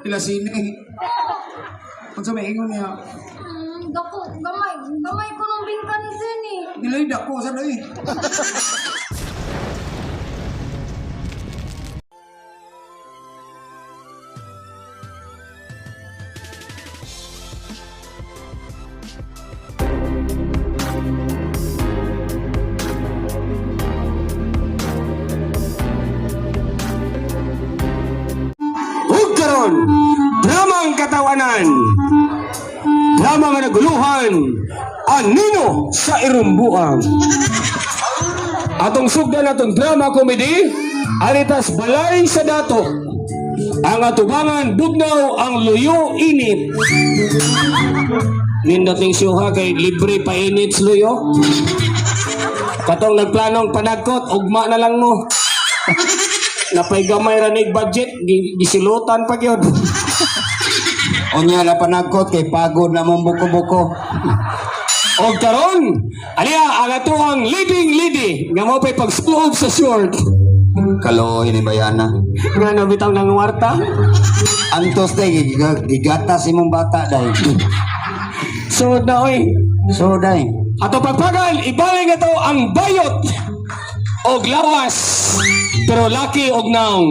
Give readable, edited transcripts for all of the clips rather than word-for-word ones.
Pila sine. Unsa may ingon niya? Dako, gamay, gamay ko nung bingka ni Zenny. Dili dako sa doy. Ug karon, drama ang katawanan. Drama nga naguluhan, anino sa irumbuang. Atong sugdan atong drama comedy, Aritas Balay sa Dato. Ang atubangan bugnaw ang luyo init. Nindating siyuha kay libre pa init sa luyo. Katong nagplanong panagkot, ugma na lang mo. Napay gamay ra nig budget, gisilutan pa gyud. Unya na panagkot kay pagod na mong buko-buko. Og karon, aliya ang atuang leading lady nga mao pay pagsuob sa short. Kaloy ni Bayana. Nga na bitaw nang warta. Antos day gigatas imong bata day. So na oy. So day. Ato pagpagal ibaling ato ang bayot og lawas pero laki og naong.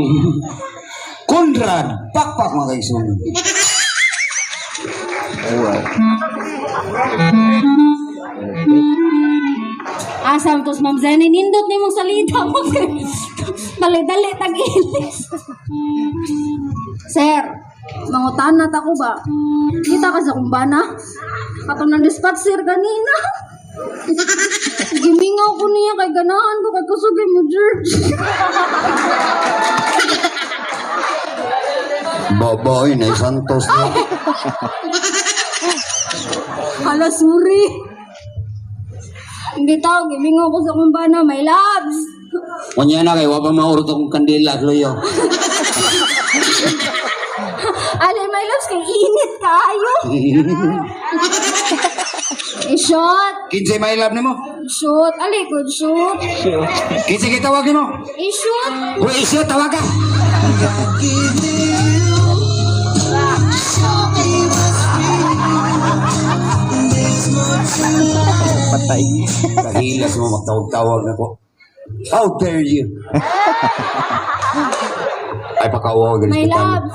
Conrad, pakpak mga kaigsoon. Asam tos Ma'am Zenny, nindot ni mong salita mo. Dali-dali, tag-ilis. Sir, mangutan na ta ko ba? Kita ka sa kumbana? Katong nang dispatch sir kanina. Gimingaw ko niya kay ganahan ko kay kusog mo George. Boboy na Santos na. Hala, sorry. Hindi tao, gimingaw ko sa kumbana, my loves. Unya na kay wa pa maurot akong kandila luyo. Ali, my loves, kay init kayo. Eh, shot. Kinsay may love nimo? Shoot. Ali, good shoot. Kinsay gitawag nimo? Eh, shoot. Uy, isyo tawag ka. Patay. Kahilas mo magtawag-tawag na ko. How dare you? Ay pakawag My love.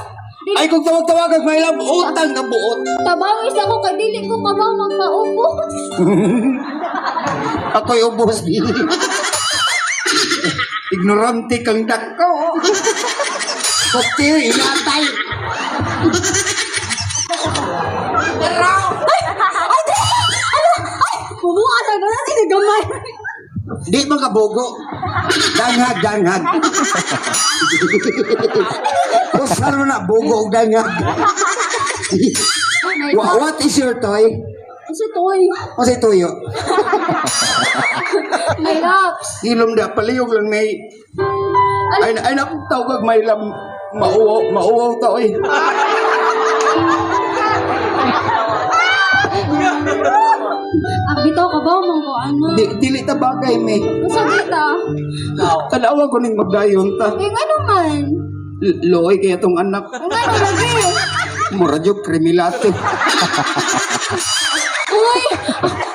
Dili, Ay kung tawag-tawag my love, utang na buot. tabawis ako kay dili ko kabaw magpaubos. Ako'y ubos. Ignorante kang dako. Kotiyo, inatay. Ay, di! Ano? Ay! Bumuha na natin ni gamay. Di man ka bogo. Danghag, danghag. Usar mo na, bogo og danghag. What is your toy? Kasi toy. Masay tuyo. My loves. Ilom da, paliyog lang may. Ay, ay na akong tawag may lam. Mauwaw, mauwaw ta, oy. Ah, bitaw ka ba mong ko ano? Di, dili ta bagay, may. Unsa kita? Tanawa ko ning magdayon ta. Eh, ngano man? Loy kaya tong anak. Ngano lagi? Mura jud krimilate. Uy!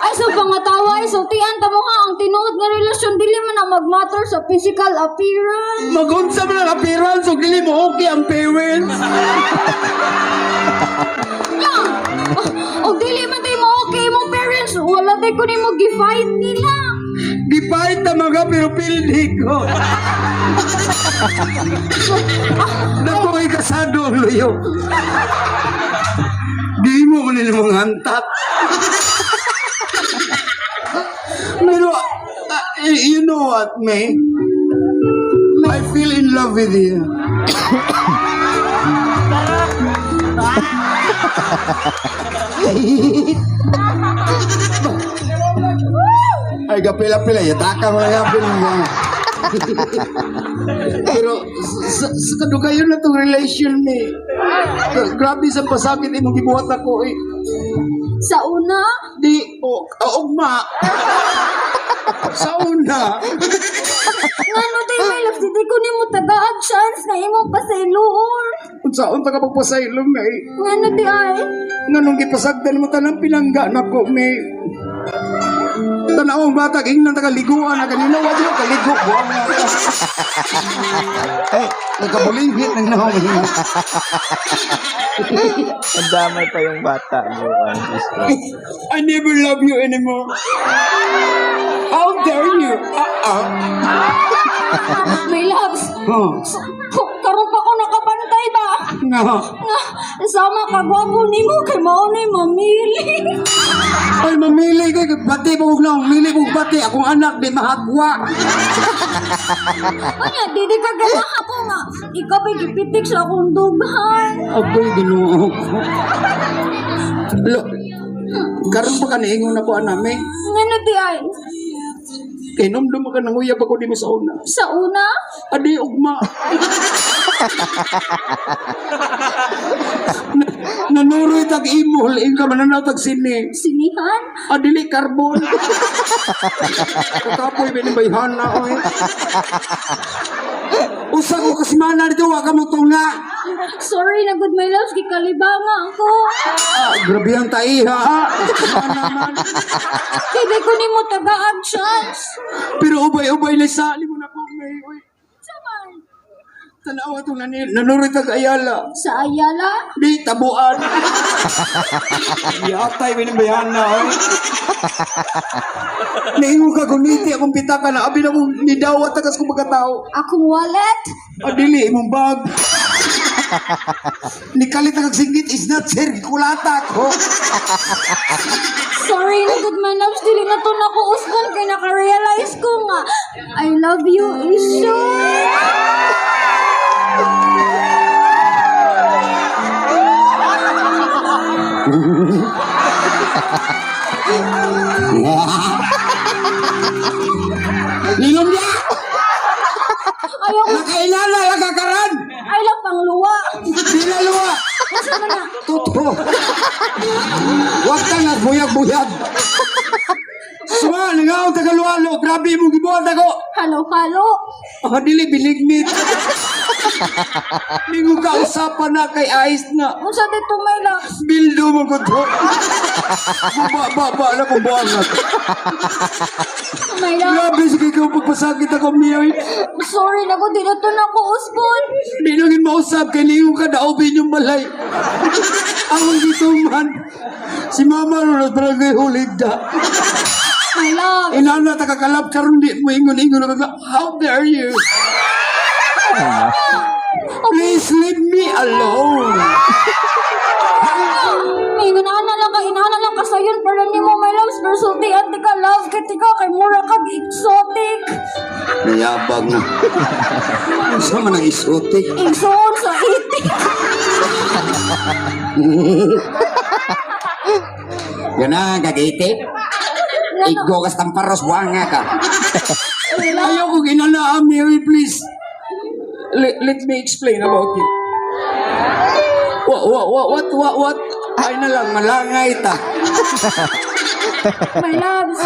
Ay, so pangatawa, ay, sultian ta mo ha, ang tinuod nga relasyon, dili man na magmatter sa physical appearance. Magunsa man ang appearance ug dili mo okay ang parents. Nya! O dili man tayo mo okay mo parents, wala tayo ko nimo gi-fight nila. Gipahit na mga pero pildi ko. Naku, ay kasado ang luyo. Di mo man nila mga hantak. Pero, you know what, May? I feel in love with you. Ay, kapila-pila. Yataka mo na yapin mo. Pero, sa kadugayon na itong relation ni. Grabe sa pasakit imong gibuhat ako eh. Sa una, Di, o, ugma. Sa una. ngano tayo my love, dili ko nimo tagaag chance na imong pasayloon. Unsaon ta ka pagpasaylo, May? Ngano di ay? Nganong gipasagdan mo tanang pinangga nako, May? Tanaw ang bata, ingnan ta kaliguan na kanina, wa jud kaligo. Buang na ka. Eh, Nagkabulingit ng naong. Ang damay pa yung bata. Buwan, Diyos ko. I never love you anymore. How dare you? Ah, ah. My loves, Huh. karon pa ko nakabantay ba? Nga. Nga, sama ka gwapo nimo kay mao na mamili. Ay, mamili kay bati pa kog naong, mili kog bati akong anak di mahagwa. Ano, dili ka ganaha ko nga. Ikaw ba'y gipitik sa akong dughan? Aboy, Ginoo ko. Lo, karon pa ka niingon ako anami. Ngano di ay? Kay numdum ka nanguyab ako di mo sa una. Sa una? Adi ugma. Nanuroy tag imol, ingka mananaw tag sini. Sinihan? Adili karbon. Kakapoy binibayhana oy. Usa ko kasimana dito wa ka mo tunga. Sorry na good my loves, gikalibanga ako. Ah, grabe ang taiha ha. Kasimana man. Kaya ko nimo tagaag chance. Pero ubay-ubay na sali mo na po may oy. Saman? Tanawa tong nanuroy tag ayala. Sa Ayala? Di tabuan. Yatay binibayhana oy. Naingon ka guniti akong pitaka na abi na mong nidawat tagas kong pagkatao. Akong wallet? Adili imong bag. Nikalit ang singit is not sirkulata ko. Sorry na good my loves, dili na to nako usbon kay naka-realize ko nga I love you Isyo. Nilom niya! Ayaw ko, Nakailala lang kakaran! ay lang pangluwa. Dinaluwa! Asa man na? Totoo! Huwag ka nga buyag-buyag! Suma, nangaw tagalualo! Grabe mo gibuhat ako! Halo halo. Ah, dili bilignit! Ningo ka usapan na kay Ice na. Unsa dito my loves? Bildo mo ko to. Ba, ba, ba, na kong buwangat. My love, Grabe, sige ka pagpasakit ako, Mioy. sorry na ko di na to nako usbon. Di na gin mausap, kay ningo ka daobin yung balay. Ang gituman. Si Mama Rolos, barangay hulid da. My love, Inana, takakalap karon di mo ingon-ingon. How dare you? Please leave me alone. Inana lang ka, inana lang ka sayon para nimo my loves, pero sultian ti ka love kay ti ka kay mura kag exotic. Nayabag na. Saan man ang isutik? Igsoon sa itik. Yan na, gagiti. Igo kas tamparos, buwanga ka. Ayaw ko ginana, Mary, please. Let me explain about it. What, what, what, what, what, what? Ay na lang, malangay ta. My loves,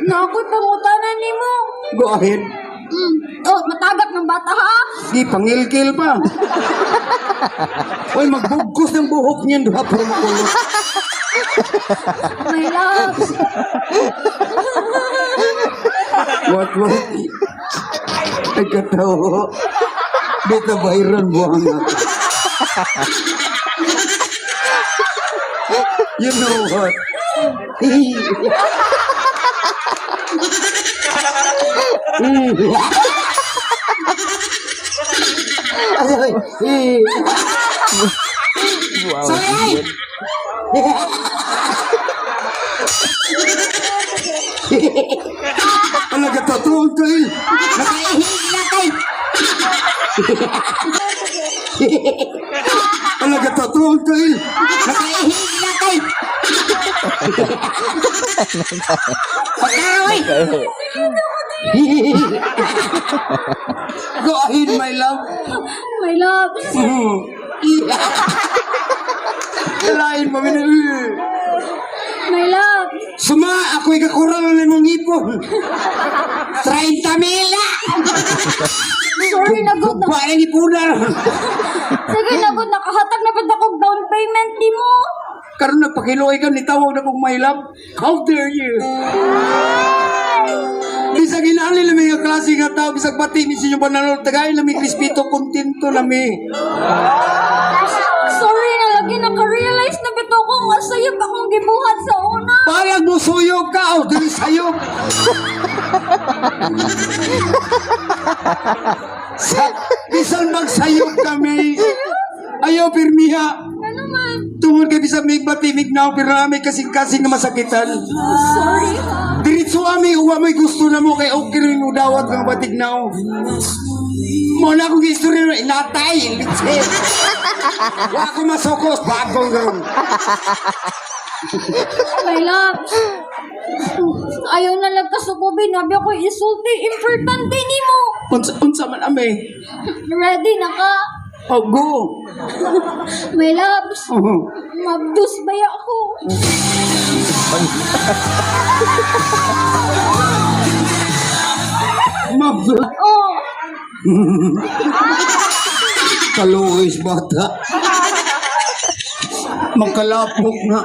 na ako'y pangutanan nimo. Go ahead. Oh, matagak ng bata ha. Di, pangilkil pa. Uy, magbugkos ng buhok niyan, duha para makulot. My loves, What, what? Ay, katawa. Di ta bayran buwanga. You know what? Wow. Sorry! Alaga totoo to eh. Nakaihila kay. Alaga totoo to eh. Nakaihila kay. Pagkaroy! Go ahead, my love. My loves, Kalain mo, minul. My love. Suma, ako'y kakurang ng imong ipon. 30 mila! Sorry na good. Bugba ng ipunan. Sige na good. nimo. Karon nagpakiluoy ka, nitawag na kong my love. How dare you? Bisag inali lang nga klase nga tao, bisag bati ni sinyo banalol, tagay lang may respeto, kontento na mi. Sorry na lagi naka-realize na bitaw ko nga sayop akong gibuhat sa una. Parang mo suyog ka, oh, dili sayop. Sa, bisan magsayop kami. Ayaw pirmiha. Ano man? Tungod kay bisag may batimig na pero nami kasing-kasing nga masakitan. Sorry ha. Diretso ami, uwa may gusto na mo kay okay rin mo dawat nga batig na. Mo na akong istorya na inatay, litse. Wa ko masokos, bagong garon. My love. Ayaw na lang kasukubi. Nabi ako isulti. Importante nimo. Unsa, unsa man ami? Ready na ka. Oh, go. My loves. Oh. Mabdus baya ako. Mabdus. Oh. Kaluoy bata. Magkalapok na.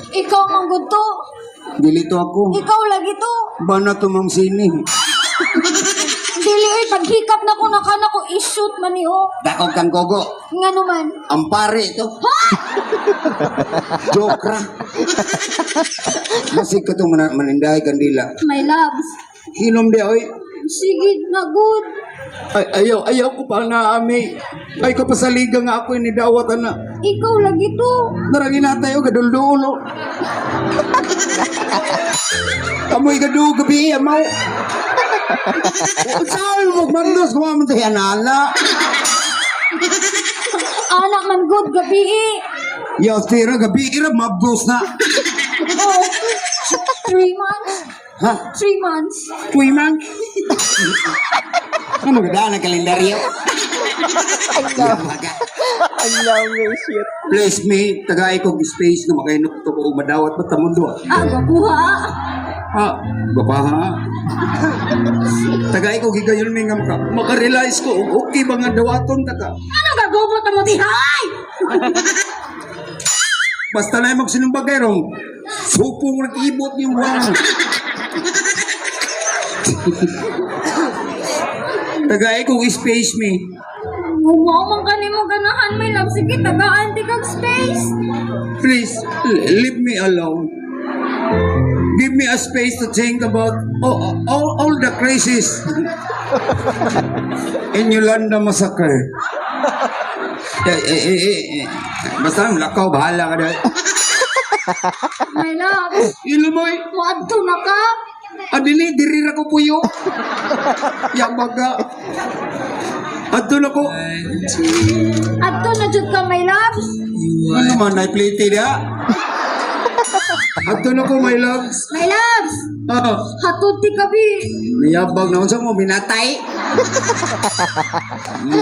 Ikaw man gud to. Dilito ako. Ikaw lagi to. Bana tumang sini. Dili oy paghikap na ko nakana ko i-shoot man ni oh. Dakog kang gogo. Ngano man. Ampare ito. Joke ra. Masig ka itong manindahay kandila. My loves. Hinom di, oy. Sige na good. Ay, ayaw, ayaw ko pa na ami. Ay ko pasaliga nga ako ini dawat ana. Ikaw lagi to. Narangin na tayo gaduldulo. Kamoy gadu gabi amaw. Sabi mo magmandos kumaman tayo anala. Anak man good gabi eh. Yaw tira gabi ira mabdos na. Oh. 3 months. Ha? 3 months. Tuy man. Ano gada na kalendaryo? Ang dami shit. Bless me, tagay kog space nga makainukto ko og madawat ba ta mundo. Ah, gabuha. Ha, bapa ha. Tagay ko gigayon mi nga maka maka-realize ko og okay ba nga dawaton ta ka. Ano gagubot mo dihay? Basta na magsinumbagay rong supong nag-ibot yung wang. Tagay kog space me. Gumawa man ka nimo ganahan my love. Sige, tagaan ti kag space. Please, leave me alone. Give me a space to think about all the crisis in Yolanda Massacre. Eh, eh, eh, eh, eh. Basta lakaw, bahala ka dahil. My love, Ilumoy, muadto na ka. adili, diri ra ko puyo. Yamaga. Adto na ko. Adto na jud ka my loves. Ano man, naiplite dia. Adto na ko, my loves. My loves, Ah. hatod ti kabi. Niyabag na unsa mo minatay.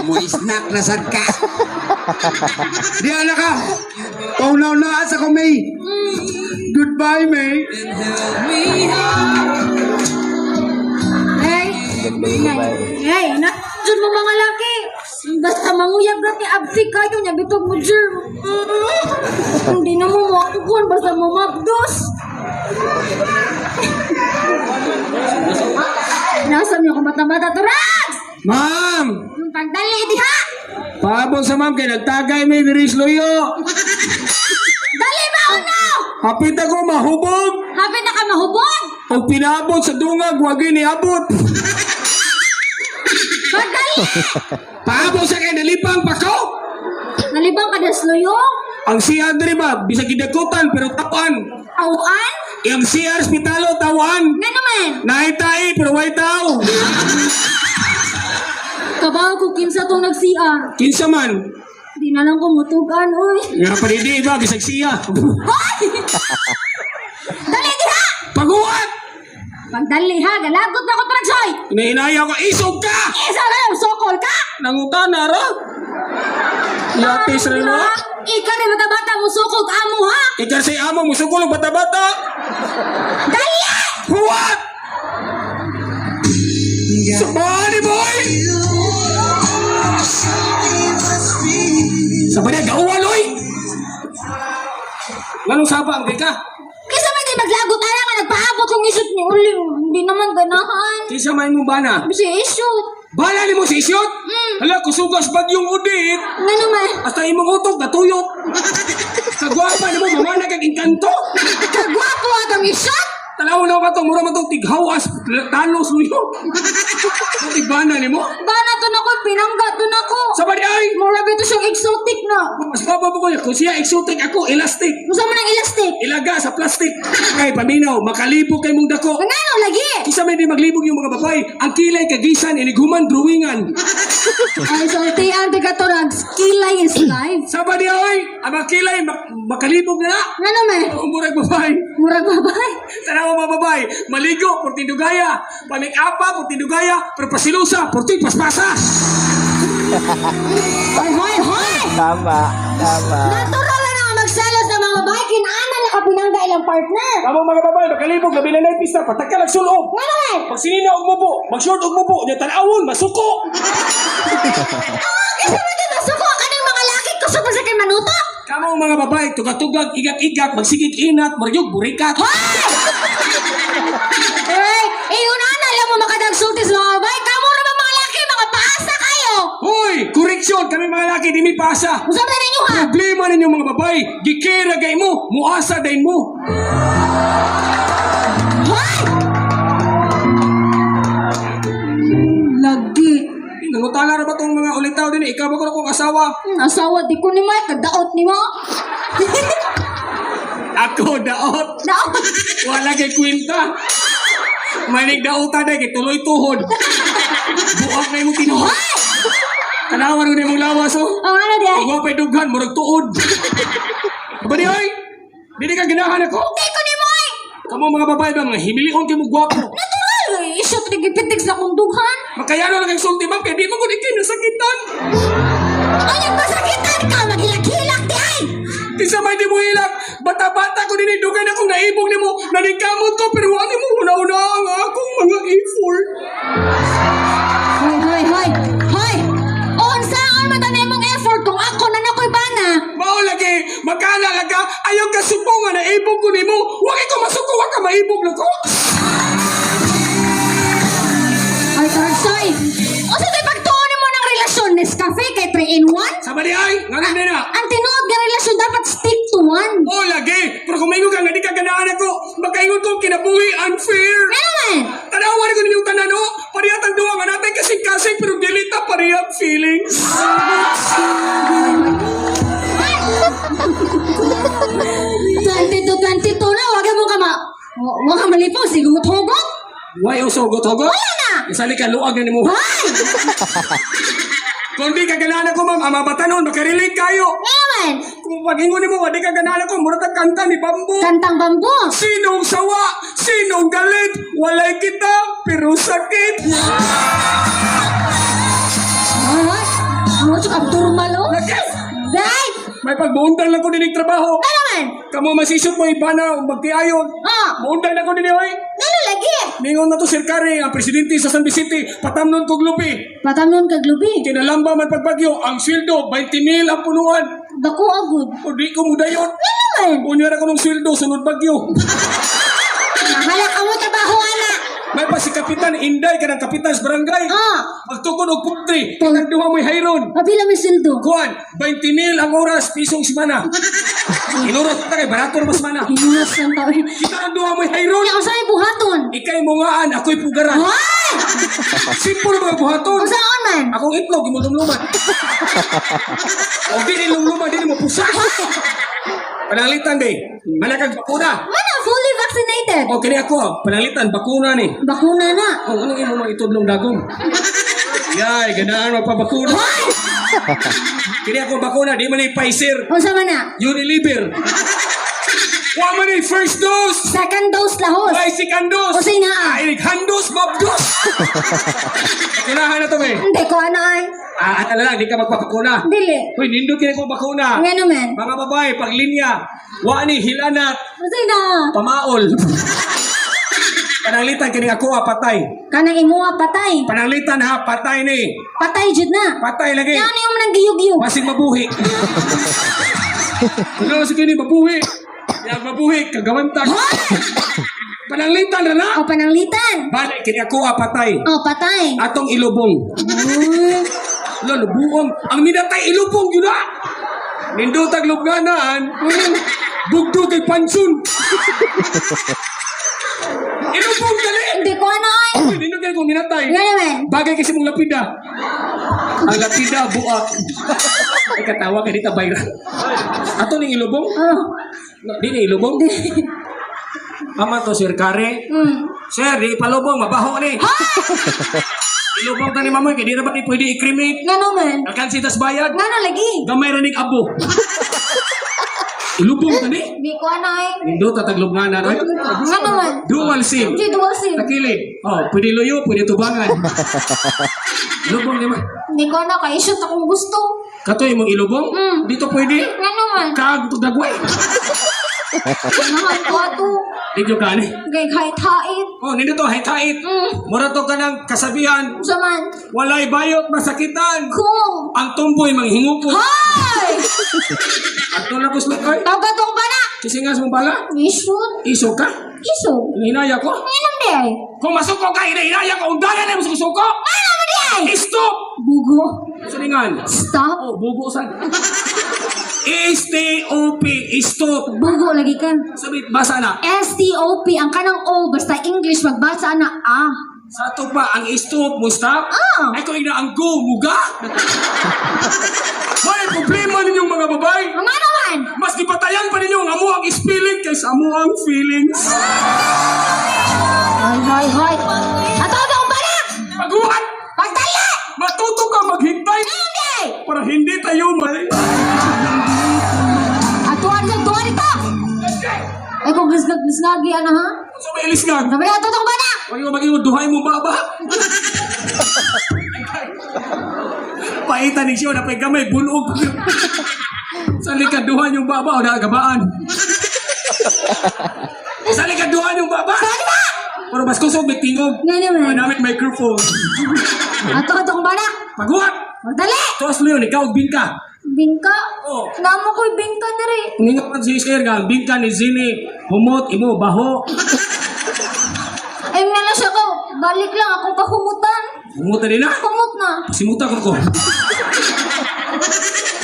Mo snack na sad ka. Di ala ka. Paunaw na asa ko May. Goodbye May. Hey, Ganda yung babae. hey, na jud mo mga laki. Basta manguyab ra ti abdi kayo nya bitog mo germ. Hindi na mo matukon basta mo mabdos. Nasa niyo ko mata-mata to Rags! Ma'am! Yung pagdali diha! Paabot sa ma'am kay nagtagay may diri sa luyo. Dali ba uno? Hapit ako mahubog. Happy na ka mahubog! Og pinaabot sa dungag wagi niabot. Pagdali! Paabot sa kay nalipang pako. Nalibang ka desloyo? Ang CR diri ba bisag gidakutan pero tawan. Awan? Ang CR hospitalo tawan. Nga naman! Naay tae pero way tao. Kabaw ko kinsa tong nag-CR. Kinsa man? Di na lang ko mutugan, uy. Nga palidi ba bisag siya. Hoy! Dali diha! Paguwat! Pagdali ha, galagot na ko tragsoy! Inahinaya ko isog ka. Isa na lang, sokol ka! Nangutana ra. Lapis ra mo. Ikaw ni bata-bata mo sukog amo ha! Ikaw say amo musukol og bata-bata. Dali! Huwat! Sabani boy! Sabani gauwan oy! Nganong saba ang kay ka? Kisa man di maglagot ara nga nagpaabot kong isot ni Uling. Hindi naman ganahan. Kinsa may imong bana? Si isot. Bana nimo si Isyot? Mm. Hala, kusugas bagyong udit. Nga naman. Hasta imong utok natuyok. Kagwapa nimo mamana kag engkanto. Kagwapo atong isot. Tanaw na ka to, mura man tong tighawas, talos mo. Tigbana nimo? Bana to nako, pinangga to nako. Sa ba di ay? Mura bito siyang exotic na. Mas baba mo ko kung siya exotic ako, elastic. Musa man ang elastic. Ilaga sa plastic. Ay, paminaw, makalibog kay mong dako. Ngano lagi? Kisa may di maglibog yung mga babae, ang kilay kagisan, inighuman, drawingan. Ay, sulti ante ka to kilay is life. Sa ba di ay? Ang mga kilay, makalibog na na. Ngano man? Ang murag babae. Murag babay. Tanawa mga babae, maligo, portindugaya, pamik-apa, portindugaya, pero pasilusa, porting paspasa. Hoy, hoy, hoy! Tama, tama. Natural na nga magselos ng mga babae, kinana na kapinangga ilang partner. Tama mga babae, makalibog, labi na pista, patakalag sulob. Ngano man? Pagsinina og mubo, mag-short og mubo, nya tan-awon, masuko. Ah, kasi man di masuko kaning mga laki kusog pa sa kay manutok. Kamo mga babae, tugatugag, igak-igak, magsigig inat, maryog, burikat. Hey, iyon ana lang mo makadagsulti sa mga babae. Kamo ra ba mga laki, mga paasa kayo. Hoy, koreksyon, kami mga laki, di mi pasa. Unsa ba ninyo ha? Problema ninyo mga babae, gikira gay mo, muasa din mo. Hoy! Lagi. Nangutana ra ba tong mga ulitaw din? Ikaw ba ko akong asawa? Asawa di ko ni Mike, kadaot ni mo. Ako daot. Daot. Wala kay kwenta. Manig daota na kay tuloy tuhod. Buak na imong tinuod. Hoy! Tanawan ko na imong lawas oh. Ang ano di ay? Ug wa pa'y dughan, murag tuod. Aba di oy? Dili ka ganahan ako? Di ko ni Moy! Kamo mga babae ba mga himilion kay mo gwapo. Natural! Isot ni gipitig sa akong dughan. Makayano lang kay sulti ma'am kay di mo gud ikay nasakitan. Ay, nagpasakitan ka! Maghilak-hilak di ay! Kinsa may di mo hilak, bata-bata ko dinhi dugay na akong naibog nimo, naningkamot ko pero wa nimo una-una ang akong mga effort. Hoy, hoy, hoy! Hoy! Unsaon man tani imong effort kung ako na nakoy bana? Mao lagi, magkala lang ka, ayaw ka supo nga naibog ko nimo. Wa kay ko masuko, wa ka maibog nako. Ay, Tarsoy! Unsa tay pagtuon nimo ng relasyon Nescafe kay 3 in 1? Sama di ay, nganon din na. Ang tinuod nga relasyon dapat stick to one. Oh lagi, pero kung maingon ka nga di ka ganahan ako, makaingon ko kinabuhi unfair. Ano man? Tanawan ko ninyong tanan, oh. Parehas ang duwa nga natin kasing-kasing pero dili ta parehang feelings. 22-22 na, wag mo ka ma... Wag ka malipaw, sigugot-hugot. Why oh so hugot? Wala na! Isali ka luag na nimo. Hoy! Kung di ka ganahan ako, ma'am, ang mga batanon, makarelate kayo. Ano man? Kung pag-ingon nimo, di ka ganahan ako, mura tag kanta ni Bambo. Kantang bambo. Sinong sawa? Sinong galit? Walay kita, pero sakit. Ay, mo siya abnormal oh. Lagi! Day! May pagbuundang lang ko dinig trabaho. Ano man? Kamo masisip mo iba na magtiayon. Ah! Muundang na ko dinhi oy. Ngano lagi? Ningon na to Sir Kari, ang presidente sa San Vicente, patamnon kog lupi. Patamnon kag lubi. Kinalamba man pagbagyo, ang sweldo 20 mil ang punuan. Dako agud. O di ko mudayon. Ano man? Unya ra ko ng sweldo sunod bagyo. Mahala ka mo trabaho ana. May pa si Kapitan Inday kanang kapitan sa barangay. Ah! Magtukod og putri, kitang duha mo'y hayron. Pabila may sildo. Kuan, 20 mil ang oras, pisong semana. Inuros ta kay barato ra ba semana. Hinunas ng tao. Kita ang duha mo'y hayron. Kaya unsa may buhaton? Ikay mungaan, ako'y pugaran. Hoy! Simple mga buhaton. Unsaon man? Akong itlog, imulumluman. O di nilumluman, di mo pusa. Pananglitan, di. Manakag bakuna. Mana fully vaccinated? O kini ako, pananglitan, bakuna ni. Bakuna na. O anong imo mga itudlong dagom? Yay, ganaan magpabakuna. Hoy! Kini ako bakuna, di man ni Pfizer. Unsa man na? Unilever. Wa man ni first dose. Second dose lahos. Ay, second dose. Unsay naa? Ay, handos, mabdos. Bakunahan na to, eh. Hindi ko ana ay. Ah, ano lang, di ka magpapakuna. Dili. Hoy, nindot kini ko bakuna. Ngano man? Mga babae, pag linya, wa ni hilanat, Unsay naa? pamaol. Pananglitan kini ako ah, patay. Kanang imuha patay. Pananglitan ha, patay ni. Patay jud na. Patay lagi. Yan yung nang giyugyug. Basig mabuhi. Ano sa kini mabuhi? Yang mabuhi, kagawantag. Pananglitan na na. O, pananglitan. Balik, kini ako patay. O, patay. Atong ilubong. Lo, lubuong. Ang minatay ilubong yun na. Nindutag lubnganan. Bugdo kay pansun. Ilubong dali. Hindi ko ano ay. Uy, nindot kayo kung minatay. Nga naman. Bagay kasi mong lapida. Ang lapida, buak. Ay, katawa kay dita bayra. Ato ning ilubong? Oh. No, di ni ilubong? Ama to, Sir Kare. Sir, di ipalubong, mabaho ni. Ilubong ta ni Mamoy, kay di na ba ni pwede i-cremate? Nga naman. Alkansi tas bayad. Nga na lagi. Gamay ra ning abo. Ilubong ta ni. Hindi ko ano ay. Nindot tataglob nga na. Nga naman. Dual SIM. Hindi, dual SIM. Takilid. Oh, pwede luyo, pwede tubangan. Ilubong ni ma. Hindi ko ano, kay shoot akong gusto. Katoy mong ilubong? Dito pwede. Nga naman. Kag dagway. Ganahan ko ato. Dito ka ni. Kay kahit hait. Oh, nindot to hait-hait. Mura to ka ng kasabihan, Unsa man. walay bayot masakitan. Kung. Ang tumboy manghingupot. Hoy! Ato na kuslo kay. Tawag atong bana. Kisingas mo bala? Ishoot. Iso ka? Iso. Hinaya ko? Ngayon di ay. Kung masuko ka, hinaya ko. Undana na mo suko. Ano mo di ay? Stop! Bugo. Siningan. Stop. Oh, bugo san. S-T-O-P. Stop. Bugo lagi ka. Sabi, basa na. S-T-O-P. Ang kanang O, basta English, magbasa na A. Sa ato pa, ang stop mo stop? Ah. Ay, kung ina ang go, muga. May problema ninyong mga babae. Mga naman! Mas gipatayan pa ninyo ang amo ang spelling kaysa amo ang feelings. Hoy, hoy, hoy. Ato akong bana! Paguhat! Pagdali! Matuto ka maghintay Hindi! para hindi tayo may... Ato ano ito, ito! Ay, kung gisngag-gisngagi, ano ha? So may ilis nga. Sabi na, ato akong bana! Huwag mo maging duhay mo baba. Paitan ni siya na gamay bunog. Sa likaduhan yung baba o nagabaan. Sa likaduhan yung baba. Pero mas kusog may tingog. Nga naman. Ang namin microphone. Ato akong bana! Paguhat! Magdali! Tuas mo yun, ikaw bingka. Bingka? Oh. Namo ko'y bingka diri. Ningon man si Sir nga, ang bingka ni Zini, humot, imo, baho. Ay, nga siya ko. Balik lang akong pahumutan. Humot na nila. Humot na. Simuta ko ko.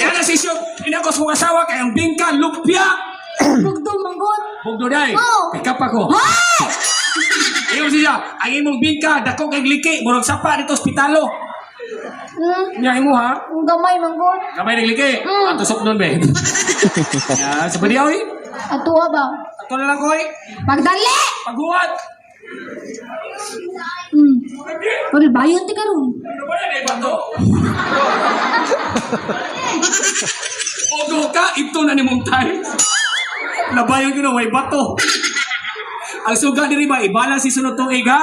Yan ang sisyo, inakos kong asawa kay ang bingka, lupya. Bugdo, manggot. Bugdo day. Oo. Kay kapa ko. Hoy! Ingon siya, ang imong bingka, dako kay liki, murag sapa dito ospitalo. Nya imo ha? Ang gamay, manggot. Gamay ng liki. Ang tusok doon be. Ya, sa padiyaw eh. Ato ba? Ato na lang koy. Pagdali! Paghuwat. Pero bayon ti karon. Ano ba yan eh, bato? Ogo ka, ito na ni mong time. Labayon ko na, may bato. Ang suga diri ba, ibala si sunod tuig ha?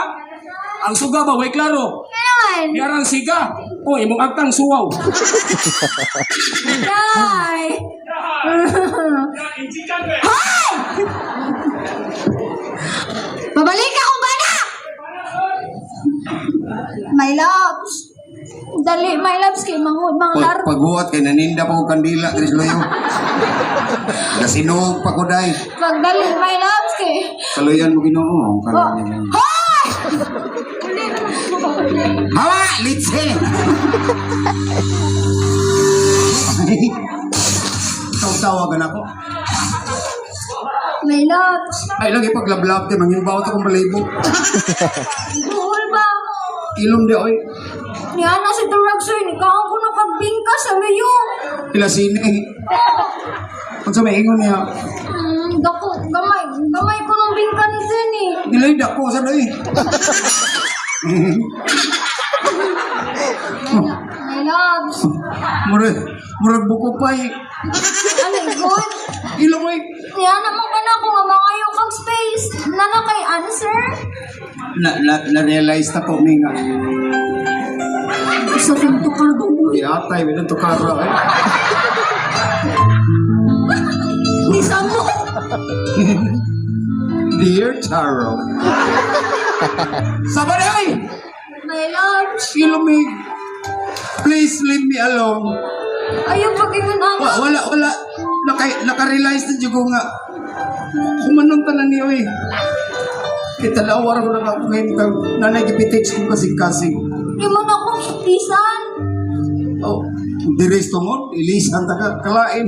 Ang suga ba, way klaro. Nga naman. Yarang siga. O, imong agtang suwaw. Day! Hoy! Pabalik akong bana! My loves. Dali, my loves, kay mangod, mga Pag, laro. paghuwat kay naninda pa ko kandila Chris Loyo. Nasinog pa ko day. Pagdali, my loves, kay... Kaluyan mo Ginoo. Kaluyan mo. Hoy! Hawa, litse. Taw-tawagan ako. My loves. Ay lagi paglablab kay mangimbaw ta kong balibo. Buhol ba? Ilom di oy. Niya na si Durag sir, nikaw ko nakagbingka sa layo. Pila sine. Unsa may ingon niya? Dako, gamay, gamay ko ng bingka ni Zen eh. Dili dako sa doy. My loves. Murag murag buko pa eh. Ano, good? Ilom oy. Niya naman ka na kung nga mga kag space. Nana kay answer? Na, na, na-realize na ko mi nga. Isa kong tukar mo. Yatay, bilang tukara eh. Ni mo. Dear Taro. Sabay ay! My loves. Ilumig. Please leave me alone. Ayaw pag ingon Wa, ako. wala, wala. Naka, naka-realize na dyan ko nga. Humanon tanan niyo eh. Kitalawar ko lang ako ngayon kang nanay gipitex kong kasing-kasing. Imo na akong ilisan. Oh, diris tungod, ilisan ta ka, kalain.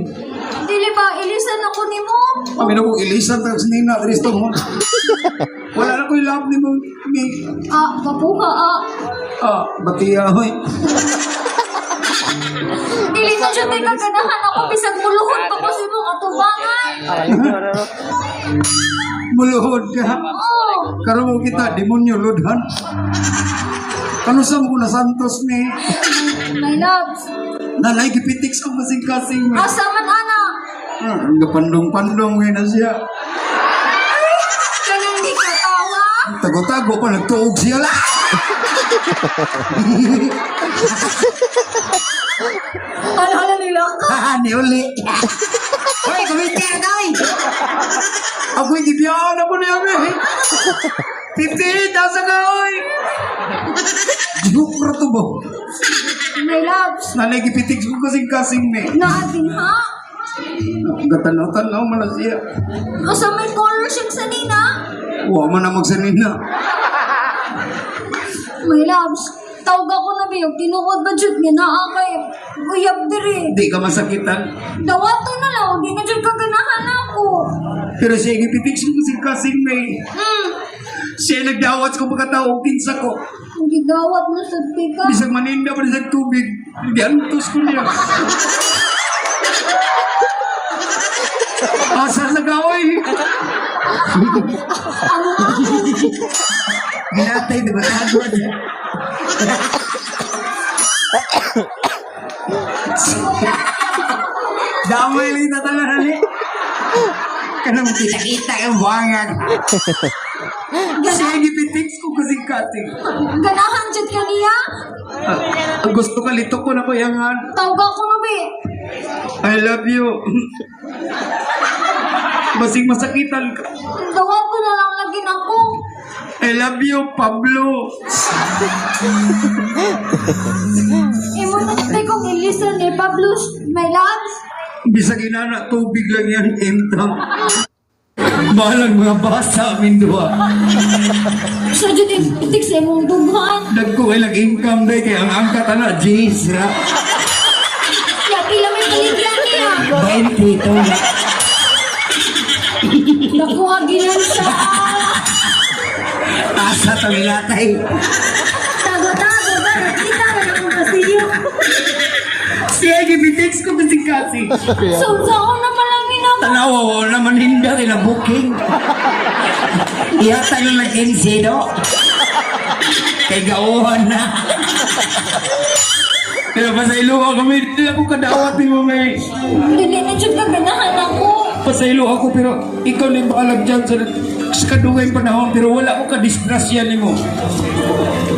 Dili ba ilisan ako nimo? Kami na kong ilisan ta sa nina, diris tungod. Wala na ko'y love ni mo, ni, Ah, kapuha ah. ah, batiya, hoy. Dili na jud kay kaganahan ako bisag muluhod pa ko sa imong atubangan. Muluhod ka. Oh, Karon mo kita, demonyo, ludhan. Kanusa mo ko na Santos ni, my loves. nanay gipitex kong kasing-kasing. Asa man ana? Gapandong-pandong ngayon na siya. Kanang di ka tawa? Tago-tago pa, nagtuog siya lang. Ano nila ka? Haha, ni uli. Hoy, kumikir ka, oy! Ako'y gibiyaan na po niya, eh. 58,000 ka, oy! Joke ra to ba? My loves. Nanay, gipitig ko kasing-kasing, me. Naadin ha? Gatanaw-tanaw man na siya. Asa may color siya sa nina? Wa man na magsanina. My loves. Tawag ako na biyog, tinuod ba jud nga naa kay uyab diri. Di ka masakitan. Dawato na lang, di na jud kaganahan ako. Pero siya gipitig ko kasing-kasing, me. Siya nagdawat ko pagkatao, kinsa ko. Ang gigawat mo sa pika. Bisag maninda pa sa tubig. Giantos ko niya. Asa sa kaoy? Ano nga? Ginatay, di ba? Damay lang tatala ni. Kanang kita-kita ang buwangan. Siya gipitiks ko kasing kating. Ganahan jud ka niya? Ah, gusto ka, lito ko na ko yangan. Tawag ako na bi. I love you. Basing masakitan ka. Dawato na lang lagi nako. I love you, Pablo. Imo na tay kong ilisan ni Pablo, my loves. Bisag inana, tubig lang yan, intang. Balang mga basa, amin duha. Sa jud ipitik sa imong dughan. Dagko ay lang income day, kaya ang angkat ana, jeez, ra. Ya pila may baligyan niya. 20 to. Nakuha ginan siya. Asa to nilatay. Tago-tago ba? Nakita na akong kasiyo. Siya, gibitex ko kasi kasi. So, saan na malangin ako? Tanawa, wala naman hindi nila booking. Ihata na lang 15, no? Kay gauhan na. Pero pasaylo ako, may hindi ako kadawat ni mo, may. Dili na jud kaganahan ako. Pasaylo ako, pero ikaw na yung baalag dyan sa kadugay panahon, pero wala ko kadisgrasya ni mo.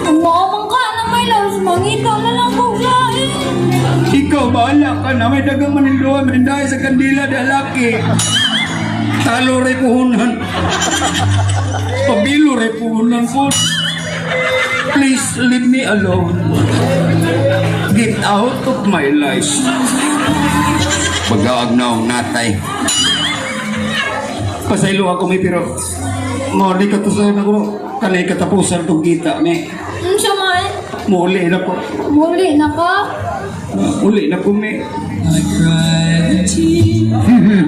Maamang ka na my loves, mangita na lang kong lain. Ikaw, bahala ka na. May dagang maninduha, manindahay sa kandila, dalaki. Talo rin puhunan. Pabilo rin puhunan po. Please leave me alone. Get out of my life. Pag-aagnaw natay. Pasaylo ako may pero muli katusan ako kanay katapusan tong kita ni. Unsa man? Muli na ko. Muli na ka? Muli na ko may. I cried a tear.